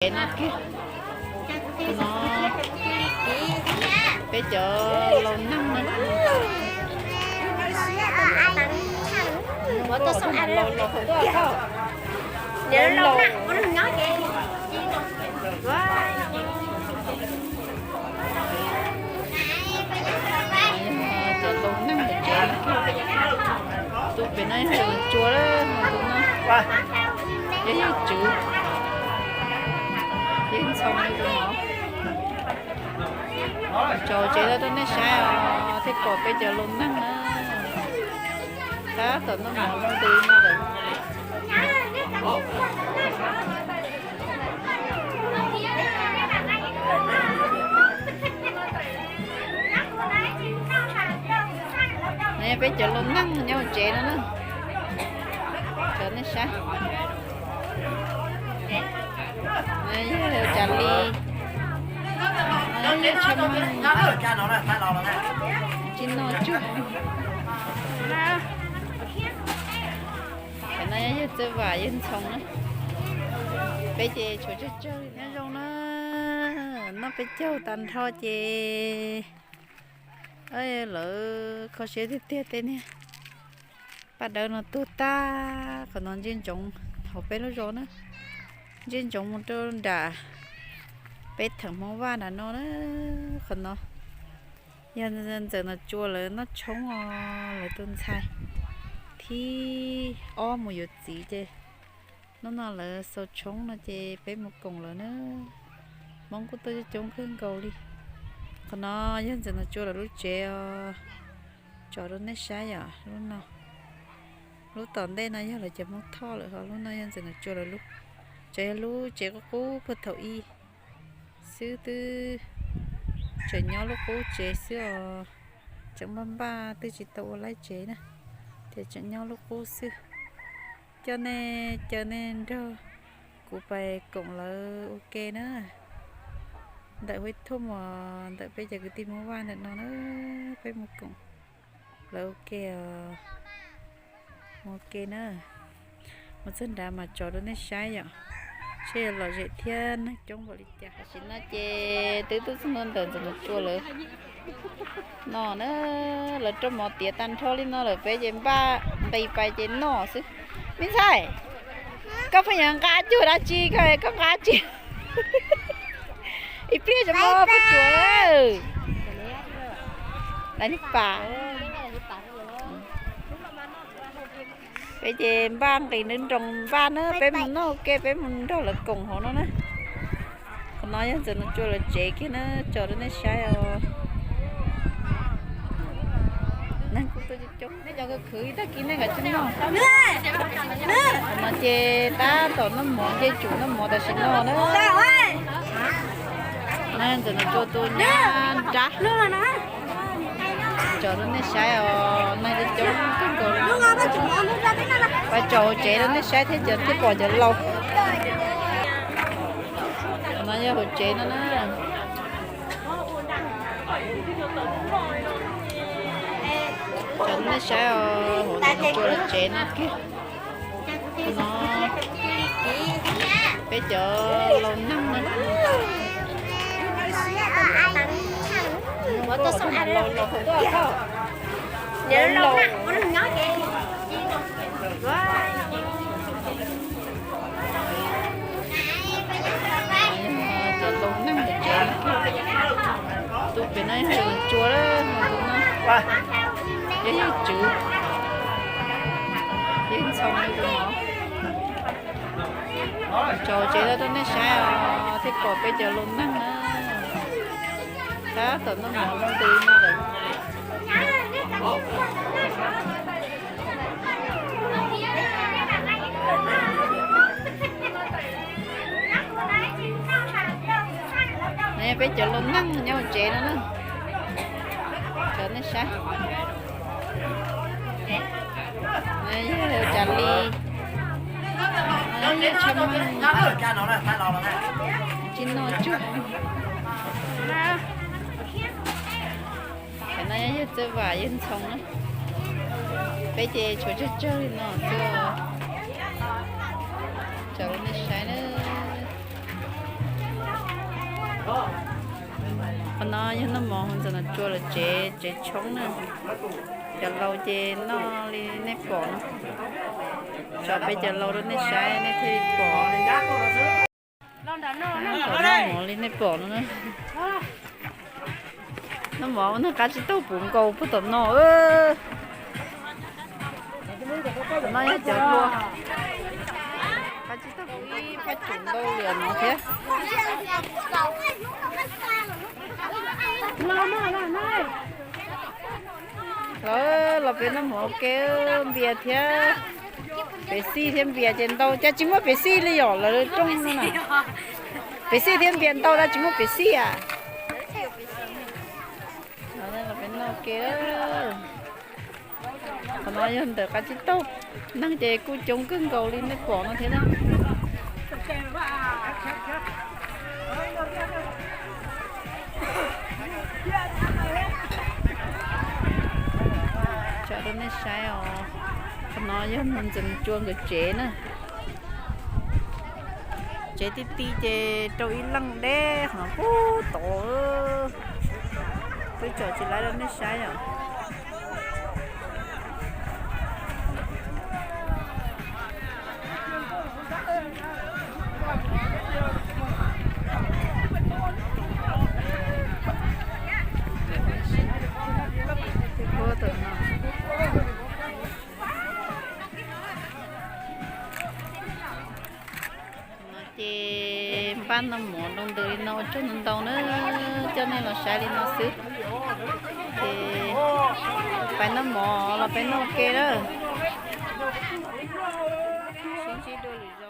Tsev no kiag. No peb cov laus neeg no. Cov laus neeg tsev no, tus pem no yog Ntxawm Tsuas, tus no yog yawg Tswv, yawg Ntxhoo li tus no. Tso tsev rau nej saib os, thiaj pom peb cov laus neeg na. Tab tom noj mov ntws no lawm. Peb cov laus neeg nyob hauv tsev no na, cov nej saib. Yog cas li, yog tshaj tsis noj tsuag. Tam no yog Txawj Vam, yawg Ntxhoo na. Peb ces tshuav tsawg tsawg li. Nyob zoo na, noj peb caug tag nrho ces lawv kho siab tiag tiag tej niag paj dawb no tuag tag. Qhov no ntsia ntsoov hauv peb lub zos na, ntsia ntsoov mus rau nram peb theem Hmoob Vaj nram no na. Qhov no yog Ntxawm Nom Tsua lawv noj tshoob os, lawv tus ntxhais thib ob mus yuav txiv ces hnub no lawv xaus tshoob no ces peb mus koom lawv na. Hmoob kuj tuaj coob coob kawg nkaus li. Qhov no yog Ntxawm Nom Tsua lawv lub tsev os, tso rau nej saib yom. Lub no, lub tom ntej no yog lawv cov Hmoob Thoj lawm, ho lub no yog Ntxawm Nom Tsua lawv lub. Tseem yog lub tsev qub qub puag thaum ub xwb, twb tseem nyob lub qub tsev xwb os. Tseem npaj npaj twb tsis tau ua laib tsev na, ces tseem nyob lub qub xwb. Coj nej, caw nej nrog kuv pais koom lawv ua ke na. Ntawm Huab Thoj Mos, ntawm peb cov kwv tij Hmoob Vaj ntawm no na, peb mus koom lawv ua ke os. Mus ua ke na, mus txog nrad mas tso rau nej saib yom, seb yuav lom zem thiab neeg coob npaum li cas. Tam sim no ces twb tuaj txog ntawm Ntxawm Nom Tsua lawv no na, lawv rau mov tiav tag nrho li no lawm, peb ces npaj nqis pais ces noj xwb. Me ntxhais, koj pheej yuav nqa cuag dab tsi, koj nqa tsi? Ib pliag tso mog, puag tsuas. Lawv niag pas. Peb ces npaj nqis nroos npaj na, peb mus noj ua ke, peb mus nrog lawv koom hauv no na. Qhov no yog Ntxawm Nom Tsua lawv tsev kiag na, tso rau nej saib os. Neeg kuj tuaj coob coob, nej cov khwv khwv tag kis nej kav tsij noj. Qhov no ces tab tom noj mov, nce tsum noj mov tam sim no na. No Ntxawm Nom Tsua tus nyab nrab. Tso rau nej saib os, neeg coob kawg nkaus li. Pais tso hauv tsev rau nej saib thiab, cov thiaj pom cov laus. Qhov no yog hauv tsev no na. Tso rau nej saib os, hauv Ntxawm Nom Tsua lawv tsev no kiag. No peb cov laus neeg no. Cov laus neeg tsev, tus pem no yog Ntxawm Nom Tsua, tus no yog yawg Tswv, yawg Ntxhoo li tus no. Tso tsev rau nej saib os, thiaj pom peb cov laus neeg na. Tab tom noj mov ntws no lawm. Peb cov laus neeg nyob hauv tsev no na, cov nej saib. Yog cas li, yog tshaj tsis noj tsuag. Tam no yog Txawj Vam, yawg Ntxhoo na. Peb ces tshuav tsawg tsawg li no xwb. Tso rau nej saib na. Qhov no yog noj mov hauv Ntxoov Nom Tsua lawv tsev, tsev tshoob na. Cov laus ces noj li nej pom no. Tso peb cov laus rau nej saib nej thiaj li pom. Noj mov li nej pom no na. Noj mov noj qab tsis tau puv nkaus puag tom no. Tom no yog cov hlua. Qab tsis tau puv ib phab cum ntau li no thiab. Los, los peb noj mov ua ke, npias thiab, pem xij thiab npias ces ntau, cas tsis muaj pem xij li yom, lawv rooj no na. Pem xij thiab npias ntau tab tsis muaj pem xij a. Los peb noj ua ke. Qhov no yog ntawm qab tsib taug, neeg ces kuj coob kawg nkaus li nej pom no thiab na. Tso rau nej saib os, qhov no yog Ntxoov Nom Tsua nkawd tsev na. Tsev ti ti ces rau ib leej deb qhov no puag tod. Peb tsom tsis laib rau nej saib os. No ces npaj noj mov rau ntawm li no ua tsaug ntau ntau na, coj nej los saib li no xwb. Ces pais noj mov los peb noj ua ke na. Sib ntsib dua lwm zaus.